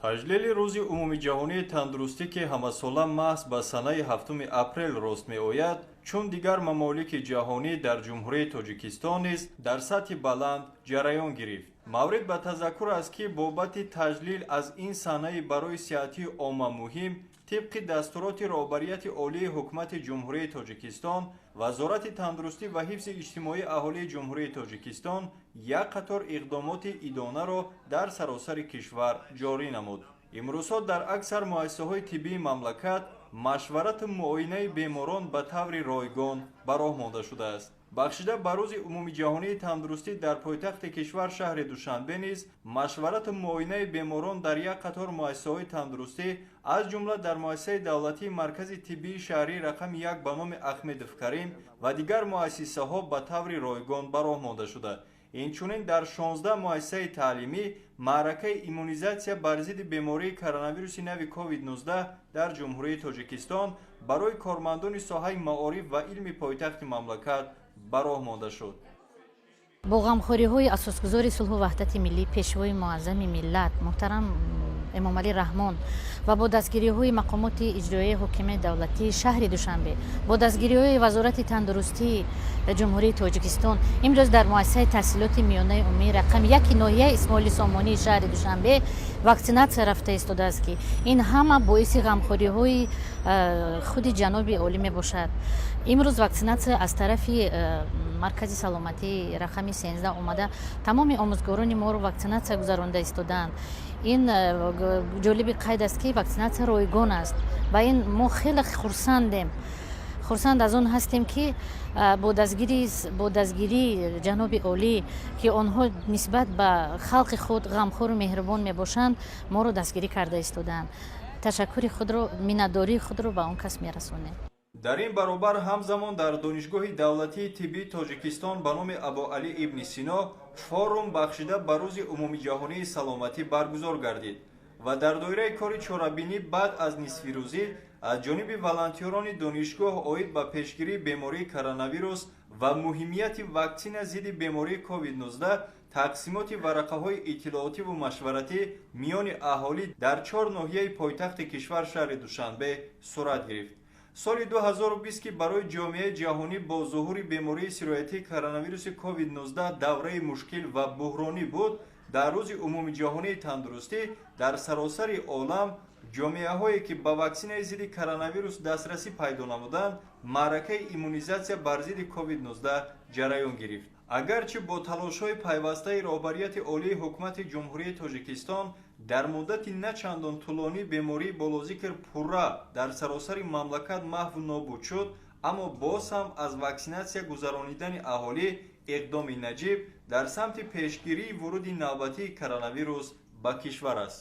Таҷлили рӯзи умумиҷаҳонии тандурустӣ, ки ҳамасола маҳз ба санаи 7 апрел рост меояд, чун дигар мамолики ҷаҳонӣ дар Ҷумҳурии Тоҷикистон низ дар сатҳи баланд ҷараён гирифт. Маврид ба тазаккур аст, ки бобати таҷлил аз ин санаи барои сиҳатии омма муҳим тибқи дастуроти роҳбарияти олии Ҳукумати Ҷумҳурии Тоҷикистон, Вазорати тандурустӣ ва ҳифзи иҷтимоии аҳолии Ҷумҳурии Тоҷикистон як қатор иқдомоти идонаро дар саросари кишвар ҷорӣ намуд. Имрӯзҳо дар аксар муассисаҳои тиббии мамлакат машварату муоинаи беморон ба таври ройгон ба роҳ монда шудааст. Бахшида ба рӯзи умумиҷаҳонии тандурустӣ дар пойтахти кишвар шаҳри Душанбе низ машварату муоинаи беморон дар як қатор муассисаҳои тандурустӣ, аз ҷумла дар муассисаи давлатии Маркази тиббии шаҳрии рақами 1 ба номи Ахмедов Карим ва дигар муассисаҳо ба таври ройгон ба роҳ монда шуда. Инчунин дар 16 муассисаи таълимӣ маъракаи иммунизатсия бар зидди бемории коронавируси нави COVID-19 дар Ҷумҳурии Тоҷикистон барои кормандони соҳаи маориф ва илми пойтахти мамлакат ба роҳ монда шуд. Бо ғамхориҳои асосгузори сулҳу ваҳдати миллӣ, пешвои муаззами миллат муҳтарам Эмомалӣ Раҳмон ва бо дастгириҳои мақомоти иҷроияи ҳокимияти давлатии шаҳри Душанбе, бо дастгириҳои Вазорати тандурустии Ҷумҳурии Тоҷикистон имрӯз дар муассисаи таҳсилоти миёнаи умумии рақами 1 ноҳияи Исмоили Сомонии шаҳри Душанбе ваксинатсия рафта истодааст, ки ин ҳама боиси ғамхориҳои худи ҷаноби олӣ мебошад. Имрӯз ваксинатсия аз тарафи маркази саломатии рақами 13 омада, тамоми омӯзгорони моро ваксинатсия гузаронда истодаанд. Ин ҷолиби қайд аст, ки ваксинатсия ройгон аст ва ин мо хеле хурсандем. Хурсанд аз он ҳастем, ки бо дастгирии ҷаноби олӣ, ки онҳо нисбат ба халқи худ ғамхору меҳрубон мебошанд, моро дастгирӣ карда истодаанд. Ташаккури худро, миннатдории худро ба он кас мерасонем. Дар ин баробар ҳамзамон дар Донишгоҳи давлатии тиббии Тоҷикистон ба номи Абуалӣ ибни Сино форум бахшида ба рӯзи умумиҷаҳонии саломатӣ баргузор гардид ва дар доираи кори чорабинӣ баъд аз нисфирӯзӣ аз ҷониби волонтёрони донишгоҳ оид ба пешгирии бемории коронавирус ва муҳимияти ваксина зидди бемории COVID-19 тақсимоти варақаҳои иттилоотиву машваратӣ миёни аҳолӣ дар чор ноҳияи пойтахти кишвар шаҳри Душанбе сурат гирифт. Соли 2020, ки барои ҷомеаи ҷаҳонӣ бо зуҳури бемории сироятии коронавируси COVID-19 давраи мушкил ва буҳронӣ буд, дар рӯзи умумиҷаҳонии тандурустӣ дар саросари олам ҷомеаҳое, ки ба ваксинаи зидди коронавирус дастрасӣ пайдо намуданд, маъракаи иммунизатсия бар зидди COVID-19 ҷараён гирифт. Агарчи бо талошҳои пайвастаи роҳбарияти олии Ҳукумати Ҷумҳурии Тоҷикистон дар муддати на чандон тӯлонӣ бемории болозикр пурра дар саросари мамлакат маҳву нобуд шуд, аммо боз ҳам аз ваксинатсия гузаронидани аҳолӣ иқдоми наҷиб дар самти пешгирии вуруди навбатии коронавирус ба кишвар аст.